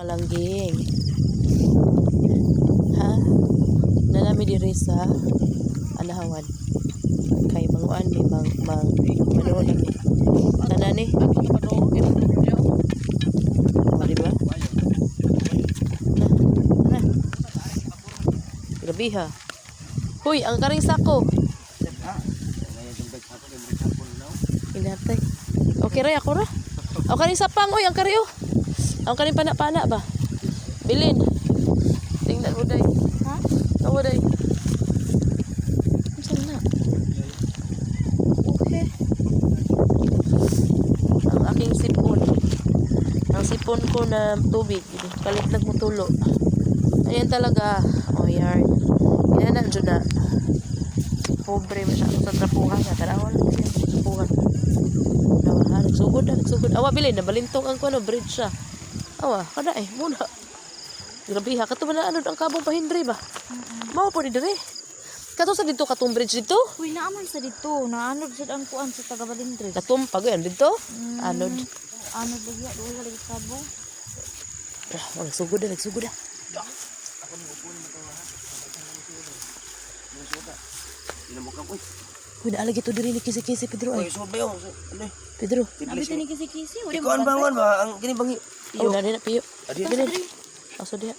Mga langging. Ha? Nanami diri sa Anahawan. Kay manguan mi mang mang manood mi. Tanan ni. Oh, di ba? Na, na. Grabe ha. Huy, ang karing sako. Hinatay. Okay ra ako ra. Ang karing sapang oy, ang kari oh. Ang karing pana-pana ba? Bilin. Tingnan mo day. Ha? Ako day. Unsa na? Okay. Ang aking sipon. Ang sipon ko na tubig. Kalit lang mo tulo. Ayan talaga. Oh, yarn. Yan na, dyan na. Pobre, masyado sa trapuhan. Tanawa lang siya. Trapuhan. Nawa, ha? Nagsugod na, nagsugod. Awa, bilin. Nabalintong ang kuno, bridge siya. Awa, kada eh, muna. Grabe ha. Kato ba na ano ang kabong pahindri ba? Mao po ni dire. Kato sa dito, katong bridge dito. Uy, naaman sa dito. Naanod sad ang kuan sa taga Balindres. Natumpag yan dito. Anod. Anod lagi, doon lagi kabo. Ah, oh, nagsugod na, nagsugod na. Uy, naalagi to diri ni kisi-kisi, Pedro ay. Pedro. Abi ni kisi-kisi, wala Ikuan ba ba ang kini bang Oh, na na piyo. Adi. Bilin. Aso diha.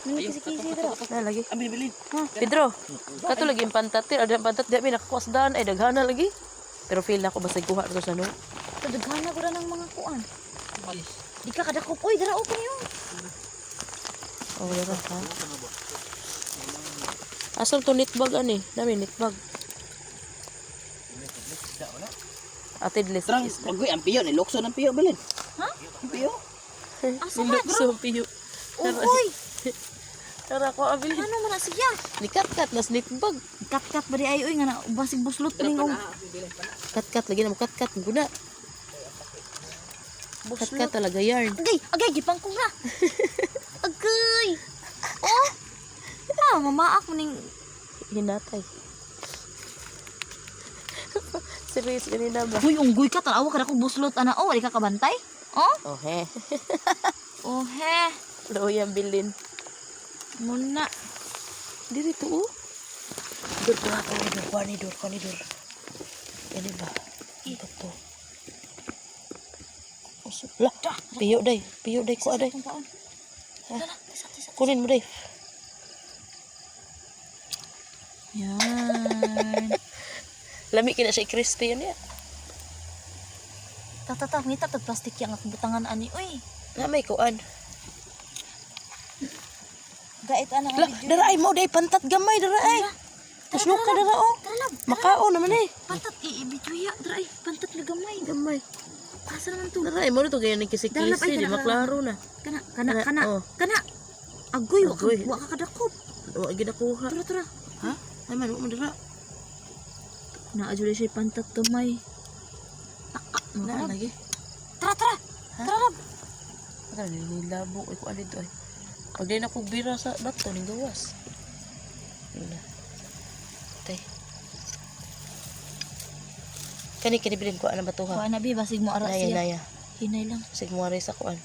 Ni kisi-kisi dra. Na lagi. Ambil bilin. Pedro, kato lagi yung pantat. Ada ang pantat diha mi nakakuha sa daan ay daghana lagi. Pero feel na ako basta kuha to sa no. Daghan ko ra ng mga kuan. Di ka kadakop oy, dara open yo. Oh, wala ha. Asam to nitbag ani? Nami nitbag. Ate Dles. Trang agoy ang piyo ni lokso ng piyo bilin. Ha? Ang piyo. Asa man dra? Nilukso ang piyo. Uy, Tara ko abili. ano man na siya? Nikat-kat nas nitbag. Kat-kat ba di ay oy nga na basig buslot ning og Kat-kat lagi na mo kat-kat guna. Kat-kat talaga yarn. Agay, agay gipangkong na. Agay. Oh. Ah, mamaak mo ning Hinatay. Serious ganina ba? Uy, unggoy ka tanawa ka ko buslot ana oh, wali ka kabantay? Oh? Oh he. Oh he. Loyang bilin. Muna. Diri to oh. Dur ko ako dur ko ni dur ko ni dur. Ini ba? Ito to. Uso. La, piyo day ko day. Itong paon. Tara, tisa, tisa. Kunin mo day. Yan. Lami kina siya crispy yun ya. Ta ta ta, ngita tag plastic yang akong butangan ani uy. Na may kuan. Gait ana nga La, video. dara ay mo day pantat gamay dara ay. Kusno ka dara oh. Tara lab. Makao naman eh. Pantat i-video ya, dara ay pantat na gamay. Gamay. Asa naman to? Dara ay mo to ganyan Dara, lab, ay, kisi-kisi, di dara, maklaro na. Kana kana Kana, kana. oh. Kana. Agoy, wa ka Agoy. wa ka kadakop. Wa gid nakuha. Tara tara. Ha? Ay man, wa man dara. Naa jud siya pantat gamay. Taka. Na lagi. Tara tara. Tara lab. Tara nilabo ay kuan dito ay. Pag di na ko bira sa bato ning gawas. Yun na. Tay. Kani kini bilin ko ana batuha. Kuha na bi basig mo ara Naya siya. naya. Hinay lang. Sig mo sa kuan.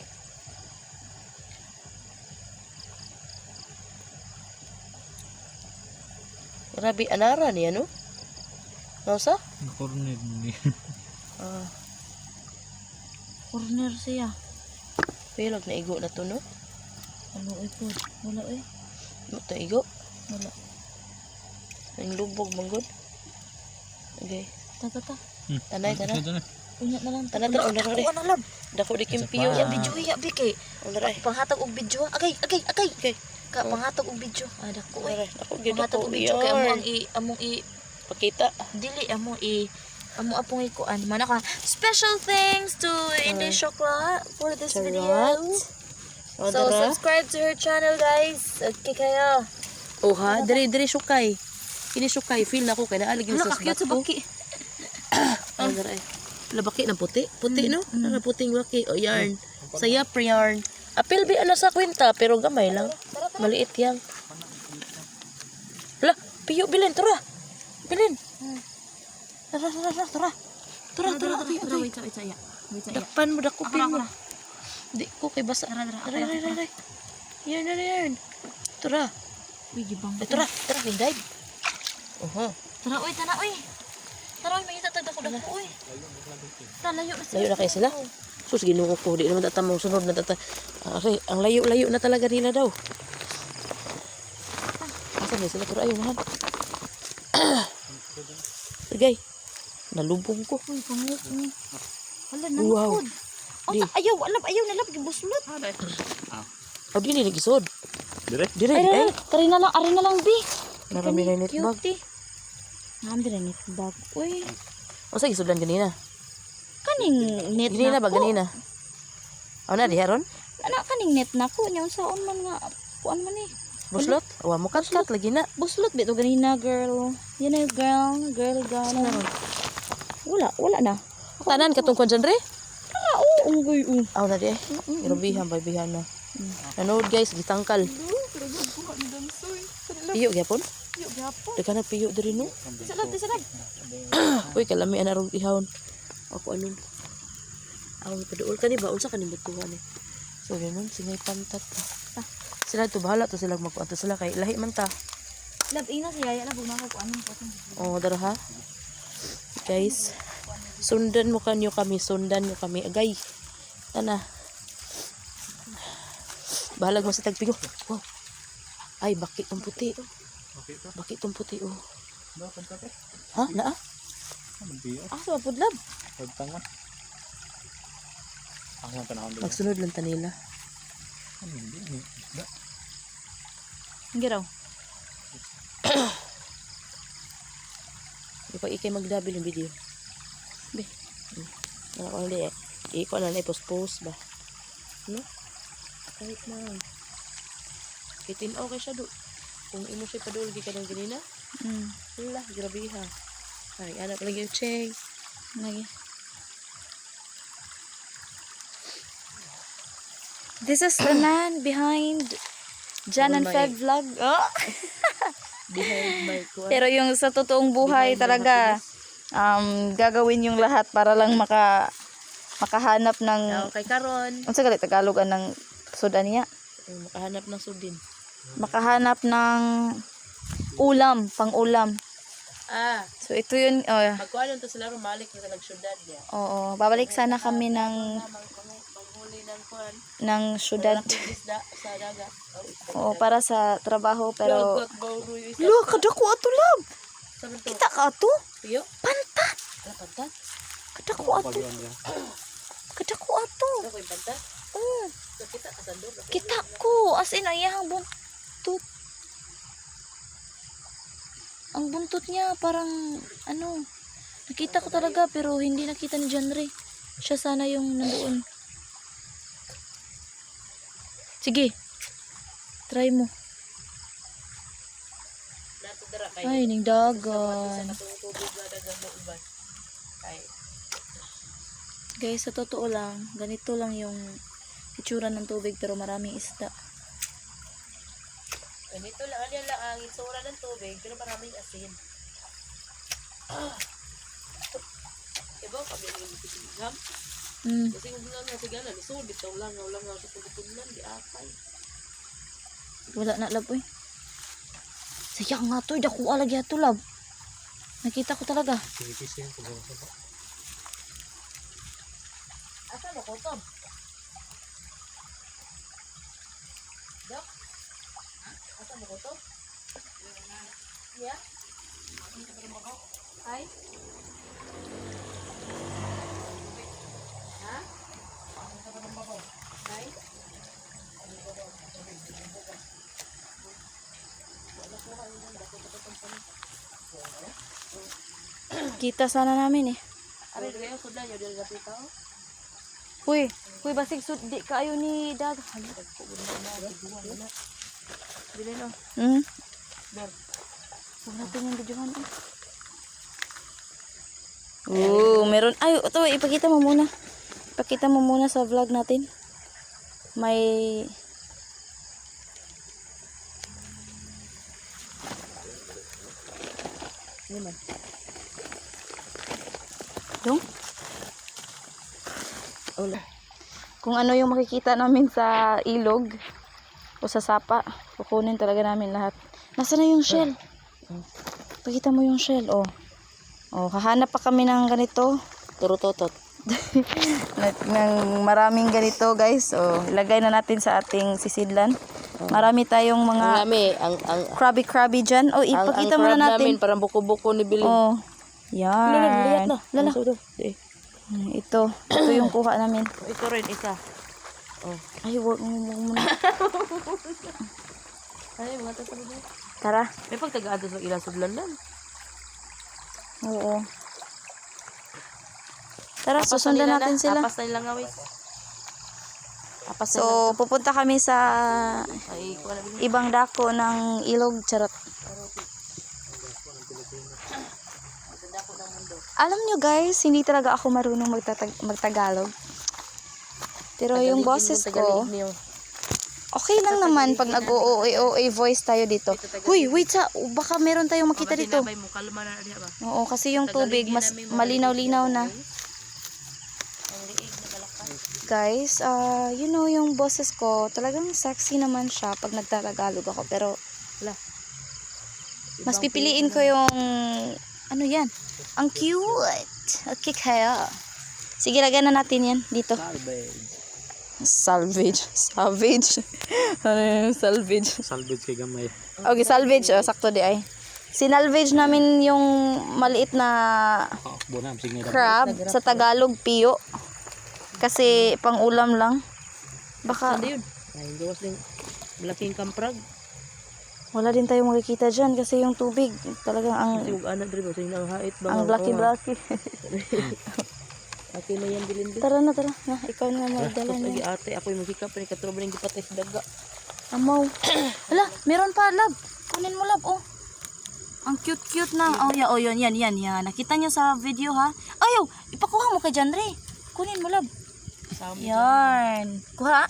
Grabe anara niya no? Nausa? Corner ni. Ah, Corner siya. pilog na igo na to no? Ano oy po? Wala oy. Mo to igo. Wala. Ang lubog manggod. Okay. Ta ta ta. Tanay, tanay. Unya na lang. Tana tana una Kuha na lab. Dako di kimpiyo. Ya video ya bi kay Una ra. panghatag og video. Agay agay agay. Okay. Ka panghatag og video. Ah dako oy. Una ra. Dako gyud Panghatag dako og video kay amo yarn. ang i among i Pakita. dili amo i amo apong ikuan man ako. Special thanks to Inday Shokla for this video. Charot. O, So dara. subscribe to her channel, guys. Okay kayo. Oh ha, diri diri sukay. Kini sukay feel na ko kay naalig Hala sa ka cute sa bato. baki. Oh, dara ay. Labaki ng puti. Puti no? Nara puting laki. O yarn. Saya pre yarn. Apil bi ana sa kwenta pero gamay lang. Maliit yang. Hala, piyo bilin tara. Bilin. Tara tara tara tara. Tara tara api Tara, api. wait, wait, wait, wait, wait. Dakpan mo dakupin mo. Di ko kay basa. Aray, aray, aray, aray. Yan, yan, yan. Tara. Uy, gibang. Ay, tara, tara, may dive. Oho. Tara, uy, tara, uy. Tara, uy, makita tag dako dako, uy. Tara, layo na sila. Layo na kayo sila? Sus, Ginoo ko. Di naman tata mo sunod na tata. Aray, ang layo-layo na talaga nila daw. Asa na sila? Pero ayaw naman. Tagay. Nalubong ko. Uy, pangit ni. Wala na. Wow. Oh, Di. ayaw, alam, ayaw na lab gibuslot. Oh, di nila gisod. Dire? Dire, Ay, eh. ay, tari na lang, ari na lang, bi. Narami na net bag. Cutie. Naam dire net bag. Uy, O sa gisudlan ganina? Kaning net Ganina na ba ko. ganina? O na di haron? Ana kaning net na ko nya unsaon man nga kuan man eh. Buslot? Wa mo kat lagi na. Buslot bito ganina, girl. Yan na girl, girl, girl. Wala, wala na. Tanan katong kwan dyan, re? Ah, oo, unggoy, oh. Aw na di eh. Grabihan, baybihan na. Nanood guys, gitangkal. Piyo gyapon? Piyo gyapon. Daghan nag piyo diri no. Salad, salad. Uy, kalami ana rong ihawon. Ako anon. Ako paduol kani ba unsa kani butuhan ni. So ganun singay pantat pa. Ah, sila to bahala to sila magkuan to sila kay lahi man ta. Lab ina si Yaya lab una ko anong ko. Oh, dara ha. Guys, sundan mo kanyo kami, sundan mo kami. Agay. Tana. Bahalag mo sa tagpigo. Wow. Ay, bakit tong puti? Bakit tong puti, oh. Ha? Naa? Ah, sa pudlab. Magsunod lang tanila. Hindi raw. Ipag ikay magdabil yung video. Be. Ano ko hindi eh. Iko na na i-post ba? No? Kahit na. Kitin okay siya do. Kung imo siya padulgi ka ng ganina, wala, grabe ha. Ay, anak lagi yung cheng. Lagi. This is the man behind Jan and Feb vlog. Oh. Behind my kuwan. Pero yung sa totoong buhay Behind my talaga, gagawin yung lahat para lang makahanap ng Okay, karon. unsa gali Tagalog ang sudan niya? Ay, makahanap ng sudin. Makahanap ng ulam, pang-ulam. Ah, So ito yun, oh, magkuhan to sila rumalik na sa nagsyudad niya. oo, babalik sana kami ng Manghuli ng kuwan. ng syudad. Isda sa dagat. Oo, para sa trabaho pero Lagot, bawro yung isda. Lo, kadako ato lab. Sa man to? Kita ka ato? Piyo? Pantat. Ala, pantat? Kadako ato. Kadako ato. Ano ko yung pantat? Oo. So, kita ka sa doon. Kita ko as in ang iyang buntot. Ang buntot niya parang ano, nakita ko talaga pero hindi nakita ni Janre. Siya sana yung nandoon. Sige. Try mo. Nato dara kay. Ay, ning dagan. Sa katong tubig na dagang mo uban. Kay Guys, sa totoo lang, ganito lang yung itsura ng tubig pero maraming isda. ganito lang ano lang ang itsura ng tubig pero maraming asin. Ah. Iba kami ng kisigam. Kasi kung nga nga sige na lisod bitaw lang nga lang sa tubig di akay. Wala na lab, uy. Sayang nga to, dako lagi ato lab. Nakita ko talaga. Asa mo ko to? Dok? Asa mo ko to? Yeah? Ay? Ha? Ay? Kita sana namin eh. Ari, kayo sudlan yo dili napita oh. Uy, uy basig sud di kaayo ni dag. Dili no. Ber. Huwag natin yung videohan eh. Oo, meron. Ay, ito, ipakita mo muna. Ipakita mo muna sa vlog natin. May Ano man? Dong? Wala. Kung ano yung makikita namin sa ilog o sa sapa, kukunin talaga namin lahat. Nasaan na yung shell? Pakita mo yung shell, oh. Oh, hahanap pa kami ng ganito. Turutotot. Ng maraming ganito, guys. Oh, ilagay na natin sa ating sisidlan. Marami tayong Ang mga dami, ang krabby-krabby dyan. Oh, ipakita ang muna crab natin. namin, parang buko-buko ni Bilin. Oh. Lala, Yan. liyat na. Lala. Ang sudo. Eh. Ito. Ito yung kuha namin. Ito rin, isa. Oh. Ay, wag mo wag mo na. Ay, mga tatlo ba? Tara. May pagtagaan sa ilang sudlan lang. Oo. Tara, susundan natin sila. Apas na nilang awis. Apas na So, pupunta kami sa Ay, kuha na Bilin. ibang dako ng ilog. Charot. Alam nyo guys, hindi talaga ako marunong magtagalog. Pero yung boses ko, Tagalog niyo. okay lang naman pag nag-OOA voice tayo dito. Huy, wait sa, baka meron tayong makita dito. Sinabay mo, kalma na diha ba? Oo, kasi yung tubig mas malinaw-linaw na. Ang liig na balakan. Guys, yung boses ko, talagang sexy naman siya pag nagtatagalog ako. Pero, Wala. mas pipiliin ko yung, ano yan? Ang cute! Okay, kaya. Sige, lagyan na natin yan dito. Salvage. Salvage. Savage. Ano yung salvage? Salvage kay gamay. Okay, salvage. Oh, sakto di ay. Sinalvage namin yung maliit na Paakbo na, sige na. crab. Sa Tagalog, piyo. Kasi pang-ulam lang. Baka Ano yun? Ay, gawas din. Malaking kamprag. wala din tayong makikita dyan kasi yung tubig talagang ang Kasi ug ana diri ba sa ang hait ba? ang blacky blacky. Ate na yan bilin. Tara na, tara. Na, ikaw na magdala Lagi niya. ate, ako yung magkikap ni katroba ning gipatay sa daga. Amaw. Hala, meron pa, love. Kunin mo, love, oh. Ang cute-cute na. Oh, yeah, oh, yun, yan, yan, yan. Nakita niyo sa video, ha? Ayaw, ipakuha mo kay Janre. Kunin mo, love. Yan. Kuha.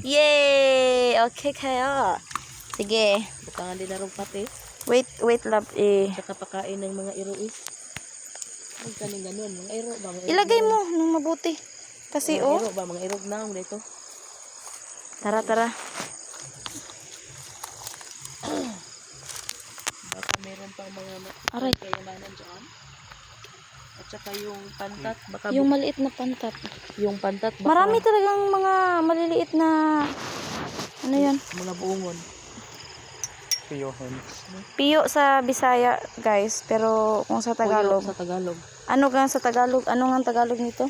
Yay! Okay kayo. Sige. Butangan din na rong pate. Wait, wait, love. Eh. Tsaka pakain ng mga irois. Ay, kaning ganun. Mga iro ba? Mga iro, Ilagay mo nang mabuti. Kasi, mga oh. iro ba? Mga irog na dito. Tara, tara. Baka meron pang mga Aray. kayamanan dyan. At saka yung pantat. Baka Yung maliit na pantat. yung pantat. Baka Marami talagang mga maliliit na ano yun? Mga buongon. Piyohon. Piyo sa Bisaya, guys. Pero kung sa Tagalog. Puyo sa Tagalog. Ano nga sa Tagalog? Ano nga ang Tagalog nito?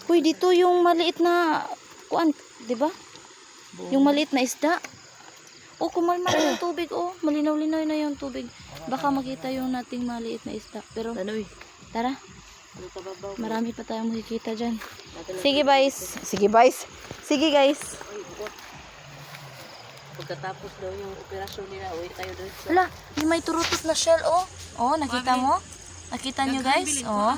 Uy, dito yung maliit na kuan, 'di ba? Yung maliit na isda. Oh, kumalma na yung tubig, oh. Malinaw-linaw na yung tubig. Baka makita yung nating maliit na isda. Pero Ano eh? tara, Ano kababaw? marami pa tayong makikita dyan. Sige, guys. Sige, guys. Sige, guys. Ay, bukot. Pagkatapos daw yung operasyon nila, uwi tayo doon sa Wala, may may turutot na shell, oh. Oh, nakita mo? Nakita nyo, guys? Oh.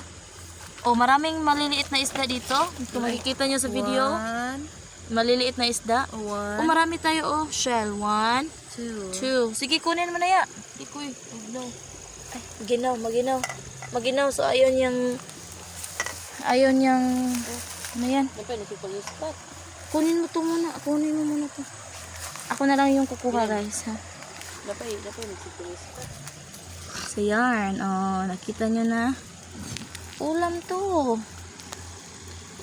Oh, maraming maliliit na isda dito. Kung makikita nyo sa video, One, maliliit na isda. one, Oh, marami tayo, oh. Shell. One, two. two. Sige, kunin mo na ya. Ikoy, no. Ay, maginaw, maginaw. Maginaw, so ayun yung... Ayun yung... Ano yan? Napay, nasipag-ispat. Kunin mo to muna. Kunin mo muna to. Ako na lang yung kukuha, guys, ha? Napay, nagsipag-ispat. So, yarn. Oh, nakita nyo na. Ulam to.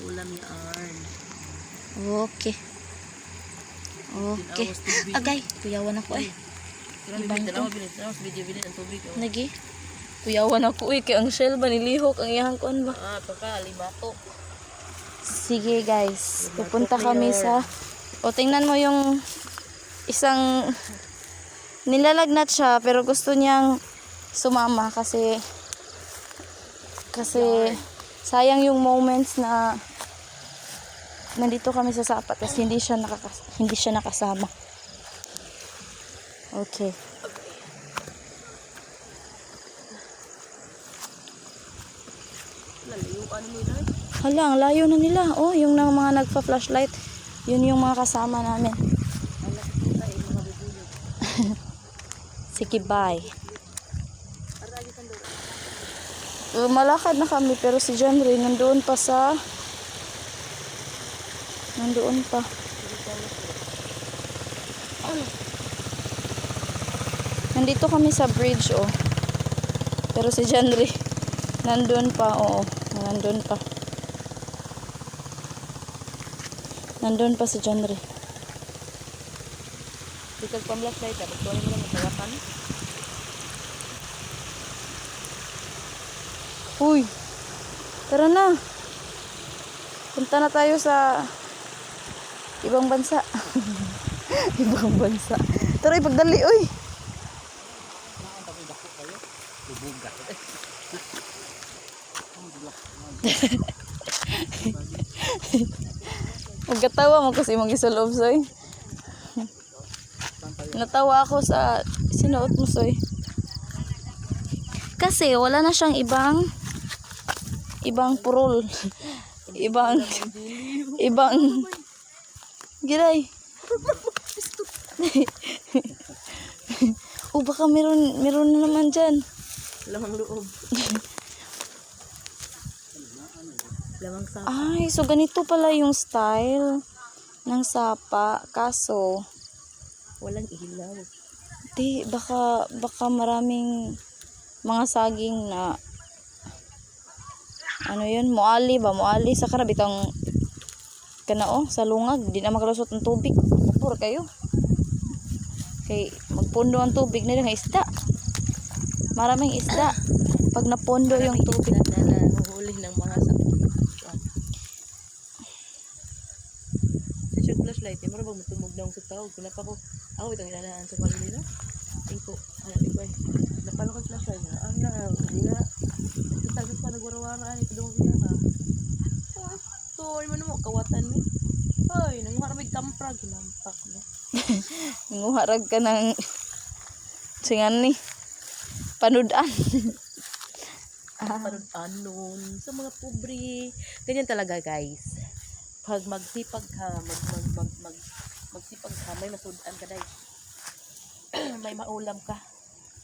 Ulam yarn. Okay. Okay. Agay, kuyawan ako eh. Grabe, Ibang tanawa, bilin. Tanawa sa video, bilin, ang tubig. Oh. Nagi. Kuyawan ako eh. Kay ang shell ba nilihok ang iyang kuan ba? Ah, pagka, limato. Sige guys, pupunta kami sa. O tingnan mo yung isang nilalagnat siya pero gusto niyang sumama kasi sayang yung moments na nandito kami sa sapat kasi hindi siya nakasama. Okay. Lalayuan nila. Hala, ang layo na nila. Oh, yung nang mga nagpa-flashlight, yun yung mga kasama namin. Sige, bye. Malakad na kami pero si John Ray nandoon pa sa Nandoon pa. Nandito kami sa bridge, oh. Pero si Janry, nandun pa, oo. Nandun pa. Nandun pa si Janry. Di kag pamlas light ah. Pagtuwa mo lang magkawakan. Uy, tara na. Punta na tayo sa ibang bansa. Ibang bansa. Tara, ipagdali, uy. Magkatawa mo kasi imong gisulob, soy. Natawa ako sa sinuot mo, soy. Kasi wala na siyang ibang ibang purol. Ibang ibang giray. O baka meron meron na naman diyan. Lamang loob. Lamang sa. Ay, so ganito pala yung style ng sapa. Kaso, Walang ilaw. di baka baka maraming mga saging na ano yun, muali ba? Muali sa karabitang kanao sa lungag, di na makalusot ang tubig. Pupur kayo. Kay magpundo ang tubig nila nga isda. Maraming isda pag napondo yung tubig. Na nahuhuli ng mga sa. Sa siyang flashlight, eh, mura bang matumog na sa tao. Kung napa ko, ako itong inanaan sa pag nila. Tingko, ano, di ba eh. Napalo ko yung flashlight na, ang na, wala. Tagos pa nagwarawara, ano, ito dong siya ha. Oh, ito, ano mo mo, kawatan mi. Hoy, nanguha kami kampra, ginampak mo. Nguharag ka ng singan ni panudan. Panudanon sa mga pobre. Ganyan talaga, guys. Pag magsipag ka, mag, mag, mag, mag, magsipag ka, may masudan ka dahil. May maulam ka.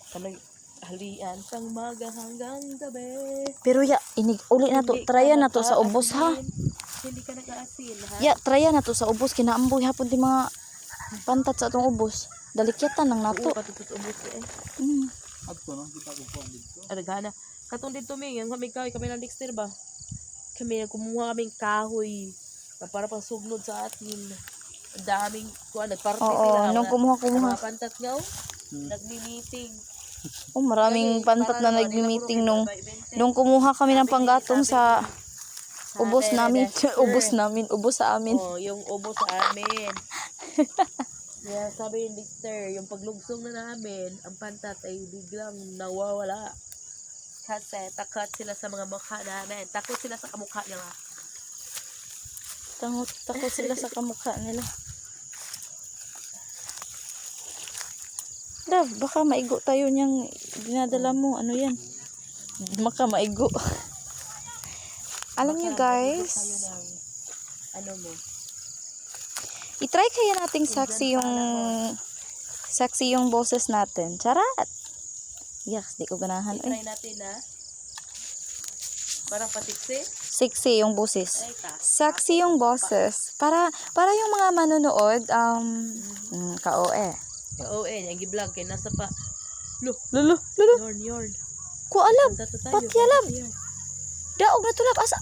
Kanay halian sang maga hanggang gabi. Pero ya, inig uli na to, Hindi ka trya na to sa ubos ha. nag-aasin. Hindi ka nag-aasin, ha? Ya, trya na to sa ubos kinaamboy hapon ti mga pantat sa atong ubos. Dalikyatan lang nato. Oo, katutos ubos eh. Adto no, kita ko kuan dito. Aragana. Katong dito mi, ang kami kahoy, kami ng Dexter ba? Kami kumuha kaming kahoy na para pang sugnod sa atin. Ang daming kuan, nagparty Oo, sila. nung kumuha-kumuha. Mga pantat nga oh. Nagmi-meeting. Oh, maraming Kami, pantat para na naman, nagmi-meeting nila nung puro kay nung kumuha kami ng panggatong sa ubos Sabi, namin, Dexter. ubos namin, ubos sa amin. Oh, yung ubos sa amin. Yeah, sabi ni Dexter, yung paglugsong na namin, ang pantat ay biglang nawawala. Kasi takot sila sa mga mukha namin. Takot sila sa kamukha nila. Tangot takot sila sa kamukha nila. Love, baka maigo tayo niyang dinadala mo. Ano yan? Baka maigo. Alam niyo Baka maigo guys, tayo ng ano mo? I-try kaya nating sexy yung boses natin. Charat! Yaks, di ko ganahan. I-try Ay, natin na parang patiksi. sexy yung boses. Ay, ta. Sexy yung boses. Para para yung mga manonood, ka-OE. Oo, eh, ang gi-vlog kay nasa pa. Lo, Lulu, lulu. yorn, yorn. Ko alam. Punta to tayo. Patyalab. Punta tayo. Daog na tulap asa.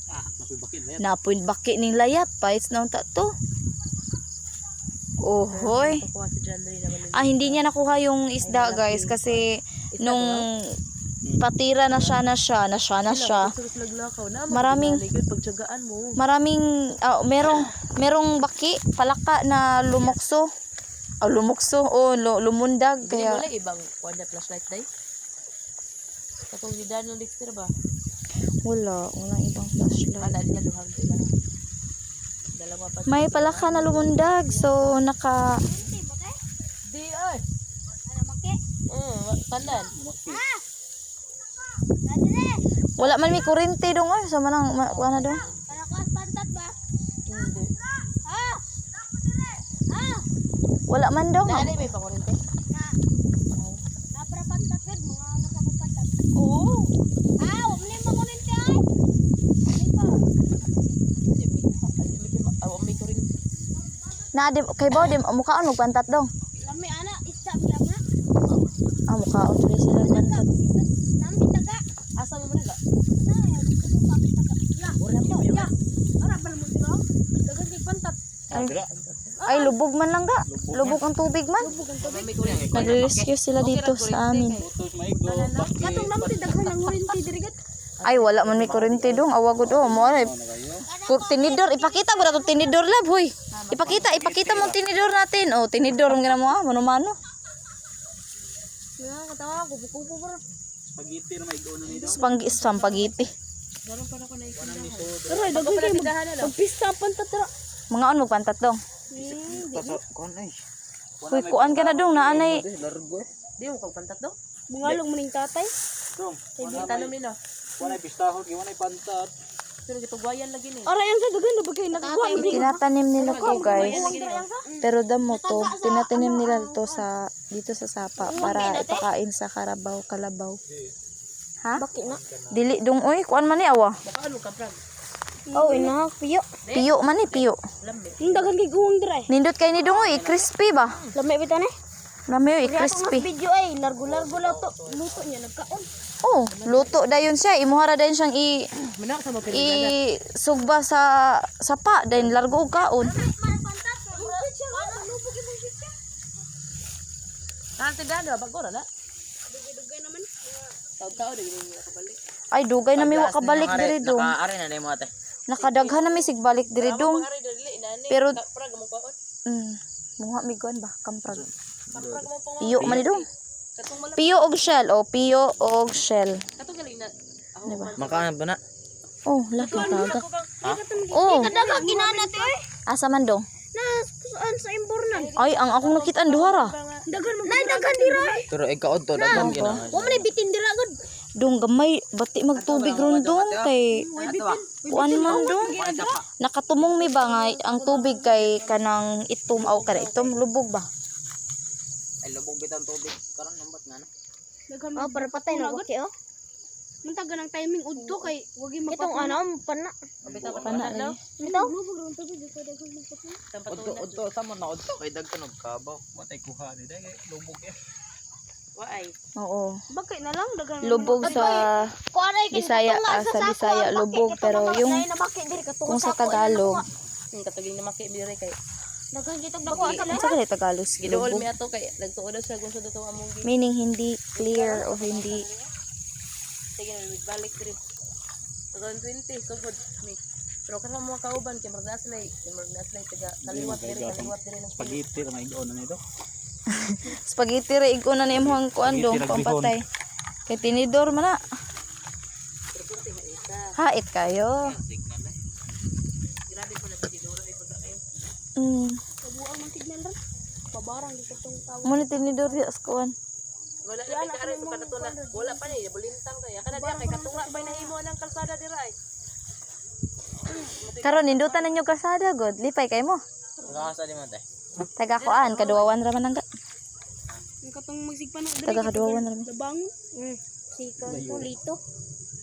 Ah, napoy bakit na yan. Napoy baki ning layat paits na unta to. Ohoy. Kukuha si John Ray naman. Ah, hindi niya nakuha yung isda, guys, kasi Isda nung patira na siya na siya, na siya na siya. Maraming- Pagtiyagaan mo. Maraming merong merong baki, palaka na lumokso. Oh, lumokso o lumundag Kaya kaya wala ibang kuan na flashlight day. Katong ni Daniel Dexter ba? Wala, walang ibang flashlight. Ana niya duhang sila. Dalawa pa. May palaka na lumundag, so naka Di ay. Tanan. Wala man may kurente dong ay sa manang ma, kuha na dong. Hindi. Wala man dong. Naanay may pakurente. Oo. Di mi Na di kay ba di mukhaon mo pantat dong. Lami ana, isa bilang na. Ah, mukhaon tuloy sila pantat. Lami taga. Asa mo man na? Na, gusto ko pa taga. La, ya. Ara ba mo dira? Dagan kay pantat. Ay, ay lubog man lang ga. Lubog ang tubig man. Nagre-rescue sila dito sa amin. Utos maigo, baki. Katong nami daghan ang kuryente diri gat. Ay, wala man may kuryente dong. Awa gud oh, mo ay. Tinidor, ipakita mo na tong tinidor lab, hoy. Ipakita, ipakita mo ang tinidor natin. Oh, tinidor mo gina mo ah, mano-mano. Ya, katawa kubo-kubo bro. Spaghetti na maigo na nito. Spanggi, sampagiti. Aray, daghan kay magpista pantat ra. Mga on magpantat dong. Kuan ay. Hoy, kuan ka na dong, naanay. Largo eh. Di mo kag pantat do? Bungalong maning tatay. Dong. Tanom nino. Wala pistahon, kay wala pantat. Pero gitugwayan lagi ni. Aray ang sa daghan na bagay nakakuha mo diri. Tinatanim nila ko, guys. Pero damo to, tinatanim nila to sa dito sa sapa para ipakain sa karabaw, kalabaw. Ha? Bakit na? Dili dong oy, kuan man ni awa. Baka ano ka prag? Oh, ina piyo. Piyo man ni piyo. Lami. Ang daghan kay guwang dira. Nindot kay ni dong oy, crispy ba? Lami bitaw ni. Lami oy, Crispy. crispy. Video ay largo-largo lang to. Luto niya nagkaon. Oh, luto dayon siya. Imuha ra dayon siyang i Mana sa mo i sugba sa sapa dayon largo og kaon. Ah, tindahan ba bago ra na? Taud-taud dili mo kabalik. Ay dugay na mi wa kabalik diri dong. Nakaari na nimo ate. Nakadaghan na mi sigbalik diri dong. Ari dili inani. Pero Prag mo kaon. Muha mi kuan ba kamprag. Kamprag mo pang Piyo man ni dong. katong malap Piyo og shell o piyo og shell. katong galing na. Diba? Makaan ba na? Oh, laki tagak. Oh, Daghang ginana te oy. asa man dong? Na saan sa imbornan. Ay, ang akong nakitaan duha ra. Daghan man. Nay daghan dira. oy. Pero ikaw to daghan gina. Wa man ay bitin dira gud. Dong gamay bati magtubig ron dong kay kuan man dong. Nakatumong mi ba nga ang tubig kay kanang itom aw kada itom lubog ba? Ay lubog bitaw ang tubig karon nambot nga na. Oh, para patay na waki oh. Muntaga ng timing udto kay wagi mapatay. Itong ano pana. Pana lagi. Bitaw. Udto udto sa mo na udto kay daghan og kabaw. Watay kuha ni dai lubog eh. Waay. Oo. Bakit na lang daghan. Lubog sa Bisaya, ah, sa Bisaya lubog pero yung kung sa Tagalog, Ang katuging na maki dire kay Daghan kitog nakuha ka unsa kay Tagalog giduol lubog? mi ato kay nagtuo daw siya kung sa datong among gi. Meaning hindi clear o hindi Sige na balik diri. 2020 sugod mi. Pero karon mga kauban kay murag naa sila taga kaliwat diri ng Spaghetti na maigo na nito. Spaghetti ra igo na nimo ang kuan dong Spaghetti ra pampatay. Kay tinidor man na. Hait kayo. Grabe po na tinidor ay pagka kayo. Kabuang man signal ra. Babarang dito tong tawag. Mo ni tinidor di as kuan. Wala na kay kaari sa kanato na. Wala pa ni bulintang kaya kana diya kay katunga pa nahimo ang kalsada dira ay. Karon nindutan ninyo kalsada god. Lipay kay mo. Saka sa di mo ate. Taga kuan kaduwawan ra man ang Ang katong magsigpan na taga kaduwawan ra man. Labangon. Sika to lito.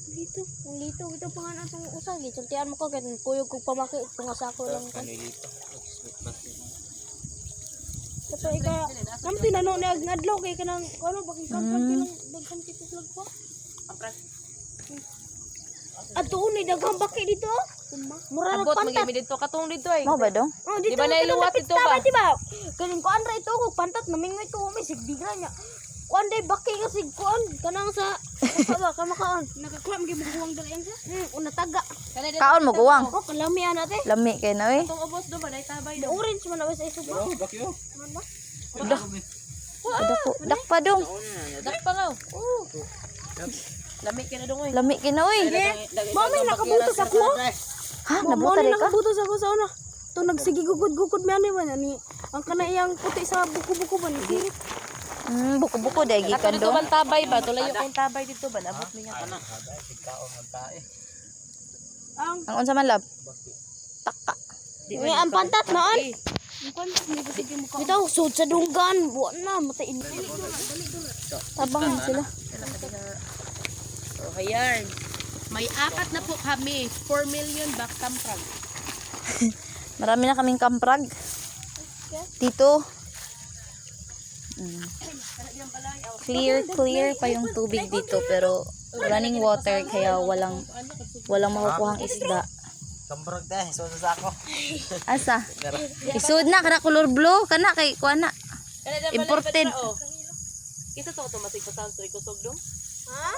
Lito, ang lito ito pa nga atong usa gisultian mo ko kay kuyog kog pamaki kung asa ko lang ko. Kanilito. Kato ika kam tinano ni ag ngadlaw kay kanang ano baking kamprag lang daghan kito slag ko. Adto ni daghang baki dito. oh. Mura ra Abot pantat. magimi dito katong dito ay. Mo ba dong? Oh, dito Di ba nailuwat dito ba? Di ba? Kaning kuan ra ito ko pantat namingwit ko may sigdigra niya. Kuan day baki kasi kuan kanang sa sa ba kamakaon. Nakakuha mo guwang dali ang sa. Una taga. Kaon mo guwang. Oh, kalami ana te. Lami kay na oy. Katong ubos do ba nay tabay The do. orange man na sa isog. Oh, baki oh. Dako, dakpa dong. Dak pa nga. Oh. Lami kay na dong oy. Lami kay na oy. Mami nakabutos ako. Ha, nabuta Mao di ka? nakabutos ako sa una. To nagsige gugod-gugod mi ani man ani. Ang kana iyang puti sa buko-buko ba ni sirit. Buko-buko dai Kato gikan dito dong. man tabay ba tulayo kong tabay dito ba nabot mi nga. Ang Ang unsa man lab? Taka. May ang pantat noon. Bitaw sud sa dunggan, buwan na matay. Tabang na sila. Oh, hayan. May apat na po kami. 4 million back kamprag. Marami na kaming kamprag. Dito. Clear, clear pa yung tubig dito pero running water kaya walang walang makukuhang isda. Kambrog dai, so sa ako. Asa? Isud na kana color blue kana kay kuan na. Imported. Isa to automatic pa sa kusog dong. Ha?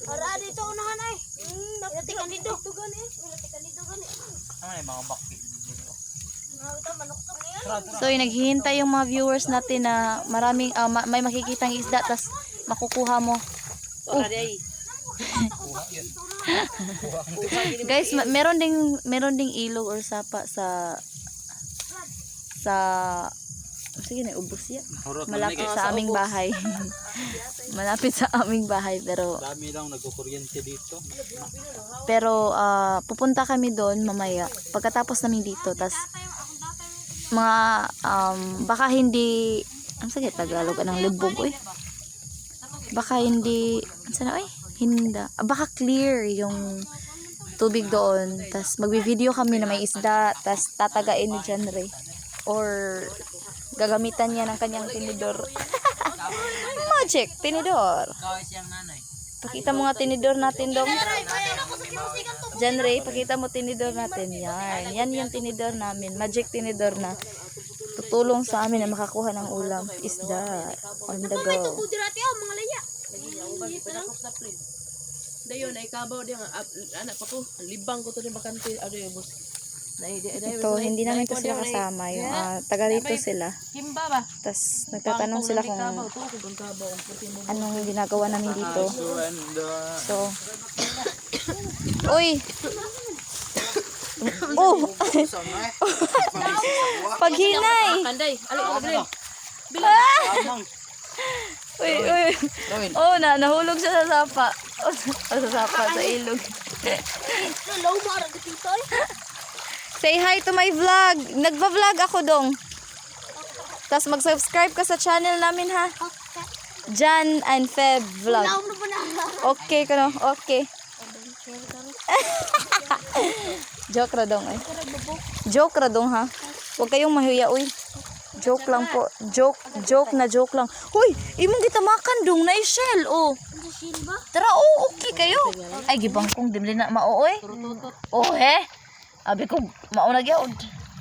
Ara dito unahan ay. Natikan dito. Gani. Natikan dito gani. Ano na yung mga baki? So, yung naghihintay yung mga viewers natin na maraming may makikitang isda tas makukuha mo. Oh. Ay. Guys, meron ding ilog or sapa sa sa sige na ubos ya. Hurot na Malapit sa aming bahay. Malapit sa aming bahay pero Dami lang nagkukuryente dito. pero pupunta kami doon mamaya pagkatapos namin dito tas mga baka hindi ang sige Tagalog anang lubog oy. Baka hindi sana oy hinda baka clear yung tubig doon tas magvi-video kami na may isda tas tatagain ni John Ray or gagamitan niya ng kanyang tinidor. Magic tinidor. Kaway siyang nanay. Pakita mo nga tinidor natin dong. John Ray, pakita mo tinidor natin. Yan. Yan yung tinidor namin. Magic tinidor na tutulong sa amin na makakuha ng ulam. Isda. On the go. Budirati oh, mga laya. Dayon ay kabaw di nga anak pa ko. Ang libang ko to ni bakante ano yung boss. Ito, hindi namin to sila kasama. Yung, taga rito sila. Himba ba? Tapos, nagtatanong sila kung Kabaw to ko kung kabaw ang puti mo. anong ginagawa namin dito. Surrender. So, uy! Oh! Paghinay! Kanday, alo ko bilin. Uy, uy. Oh, na nahulog siya sa sapa. Oh, sa sapa, sa ilog. Lalaw mo ara dito ay. Say hi to my vlog. Nagva-vlog ako dong. Tapos mag-subscribe ka sa channel namin ha. Jan and Feb Vlog. Lalaw mo na na. Okay ka no? Okay. Joke ra dong eh. Joke ra dong ha. Huwag kayong mahiya uy. Joke lang po. Joke, joke na joke lang. Huy, imong gitamakan dong na shell oh. Tara, oh, okay kayo. Ay, gibang kong dimli na mao oy. Oh, he. Abi ko mao na gyud.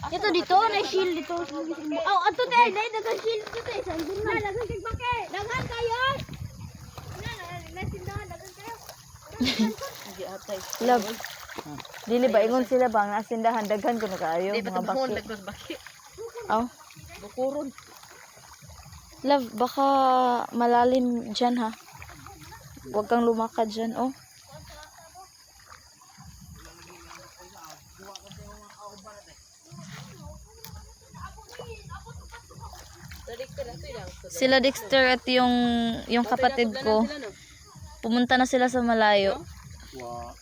Ito dito na shield dito. Oh, ato te, dai dagan shield dito te. Sandun na dagan kay bake. Daghan kayo. Na na tindahan dagan kayo. Love. Dili ba ingon sila ba nga sindahan daghan kuno kaayo Di ba mga tabahon baki. nagros baki. Aw. Bukuron. Love, baka malalim dyan ha. Huwag kang lumakad dyan, oh. Sila Dexter at yung kapatid ko, pumunta na sila sa malayo. Wa.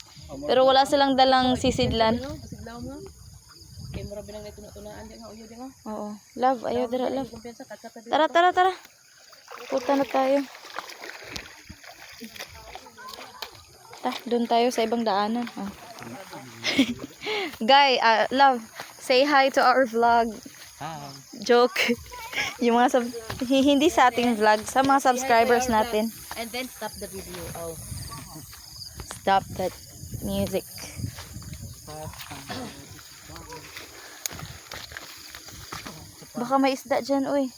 Pero wala silang dalang sisidlan. Pasidlaw mo. Kay mura binang tuna-tunaan di nga uyo di nga. Oo. Love, ayaw dira, love. Kumpiyansa katsa ta. Tara, tara, tara. Punta na tayo. Ta, doon tayo sa ibang daanan. Oh. Guy, love, say hi to our vlog. Hi. Joke. Yung mga hindi sa ating vlog, sa mga subscribers natin. And then stop the video. Oh. Stop that music. Baka may isda dyan, uy.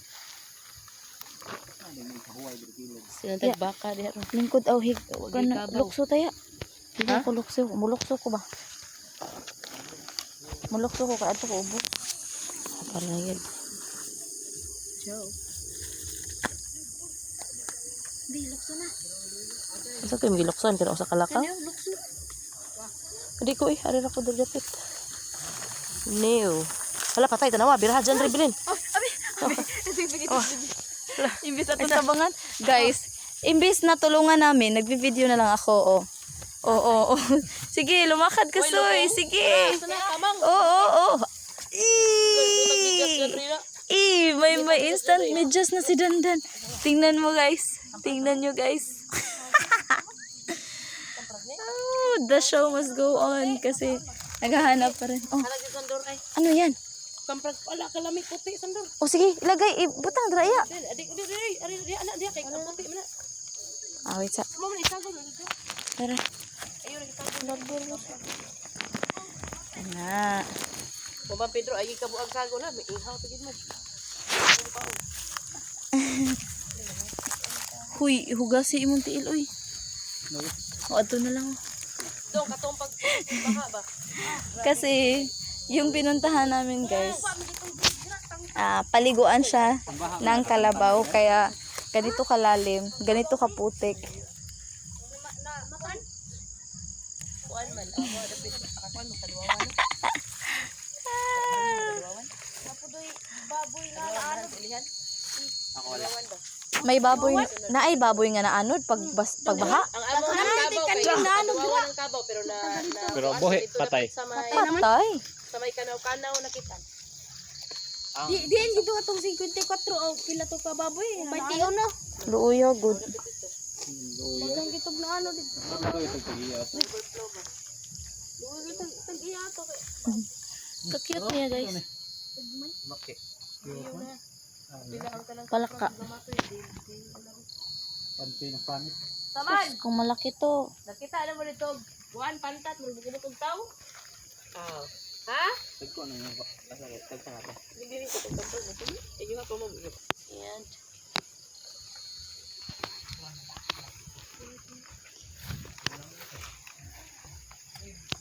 Sila nagbaka diha. Lingkod aw hig. Kana lukso taya. Di ko lukso, mulukso ko ba? Mulukso ko kay adto ko ubo. Para na yun. Ciao. Di lukso na. Unsa kay gilukson pero sa kalakaw? Hindi ko eh, ari ra ko diri dapit. No. Hala patay tanawa, biraha dyan rin bilin. Imbis atong tabangan, guys, imbis na tulungan namin, nagvi-video na lang ako, oh. Oo, oo, oo. Sige, lumakad ka, Soy. Sige. Oo, oo, oo. Ii, may instant medyas na si Dandan. Tingnan mo, guys. Tingnan nyo, guys. Oh, the show must go on kasi naghahanap pa rin. Oh, ano yan? Kamprag pala kalami puti sandor. O sige, ilagay ibutang dira iya. Dili, adik di di ari di anak dia kay ang puti man na. Ah, wait sa. Mo man isagol na dito. Tara. Ayo ra isagol. Ana. Mo ba Pedro ay ka buag sago na, may ihaw pagid mo. Huy, hugasi imong tiil oy. O adto na lang. Dong katong pag baha ba. Kasi yung pinuntahan namin, guys, paliguan siya ng kalabaw kaya ganito kalalim, ganito kaputik. Kuan man ako dapit akakuan mo kaduwawan. Baboy na naanod. Ako wala. May baboy na ay baboy nga naanod pag pagbaha. Ang amo ng kabaw kay kaduwawan ng kabaw pero na Pero kuan, buhi, dito patay. dapit sa may Patay. sa may kanaw-kanaw nakita. Di diin dito atong 54 o pila to ka baboy. 21. Luoyo good. Daghang gitog na ano dito. Ito ito pag-ias. Luoy tag tag iya to kay. Ka-cute niya, guys. Bakit? Palaka. Pante ng pangit. Saman, Kung malaki to. nakita na mo dito buwan pantat mo bukod taw. Ah. Ha? Tagko ano yung asa kay tagsa nga to. Hindi rin ko pagkampag mo. Inyo nga pa mo. Ayan.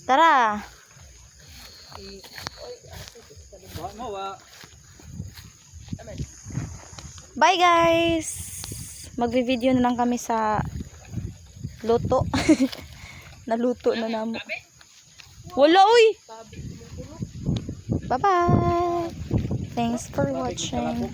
Tara. Wa mo wa. Bye, guys. Magvi-video na lang kami sa luto. Naluto na namo. Wala uy. Bye-bye. Thanks for watching.